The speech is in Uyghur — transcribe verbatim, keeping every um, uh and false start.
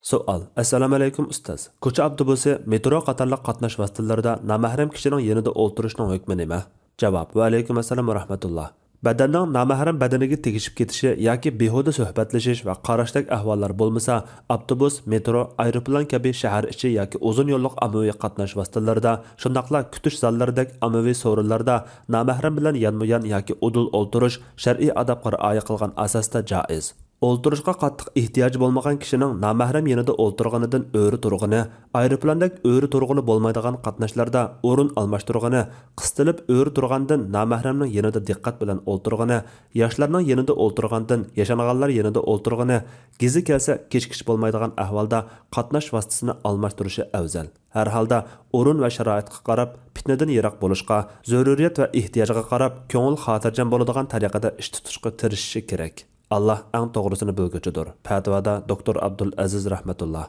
سوئال. ئەسسالامۇئەلەيكۇم ئۇستاز. كوچا ئاپتوبۇسى، مېترو قاتارلىق قاتناش ۋاسىتىلىرىدا نامەھرەم كىشىنىڭ يېنىدا ئولتۇرۇشنىڭ ھۆكمى نېمە؟ جاۋاب. ۋەئەلەيكۇم ئەسسالام ۋە رەھمەتۇللا. بەدەننىڭ نامەھرەم بەدىنىگە تېگىشىپ كېتىشى ياكى بىھۇدە سۆھبەتلىشىش ۋە قاراشتەك ئەھۋاللار بولمىسا، ئاپتوبۇس، مېترو، ئايروپىلان كەبى شەھەر ئىچى ياكى ئۇزۇن يوللۇق ئاممىۋى قاتناش ۋاسىتىلىرىدا، شۇنداقلا كۈتۈش زاللىرىدەك ئاممىۋى سورۇنلاردا نامەھرەم بىلەن يانمۇيان ياكى ئۇدۇل ئولتۇرۇش شەرئىي ئادابقا رىئايە قىلغان ئاساستا جائىز. ئولتۇرۇشقا قاتتىق ئېھتىياجى بولمىغان كىشىنىڭ نامەھرەم يېنىدا ئولتۇرغىنىدىن ئۆرە تۇرغىنى، ئايروپىلاندەك ئۆرە تۇرغىلى بولمايدىغان قاتناشلاردا ئورۇن ئالماشتۇرغىنى، قىستىلىپ ئۆرە تۇرغاندىن نامەھرەمنىڭ يېنىدا دىققەت بىلەن ئولتۇرغىنى، ياشلارنىڭ يېنىدا ئولتۇرغاندىن ياشانغانلار يېنىدا ئولتۇرغىنى، گېزى كەلسە كېچىكىش بولمايدىغان ئەھۋالدا قاتناش ۋاسىتىسىنى ئالماشتۇرۇشى ئەۋزەل. ھەر ھالدا ئورۇن ۋە شارائىتقا قاراپ، پىتنىدىن يىراق بولۇشقا، زۆرۈرىيەت ۋە ئېھتىياجغا قاراپ، كۆڭۈل خاتىرجەم بولىدىغان تەرىقىدە ئىش تۇتۇشقا تىرىشىشى كېرەك. ئاللا ئەڭ توغرىسىنى بىلگۈچىدۇر. پەتىۋادا دوكتور ئابدۇلئەزىز رەھمەتۇللا.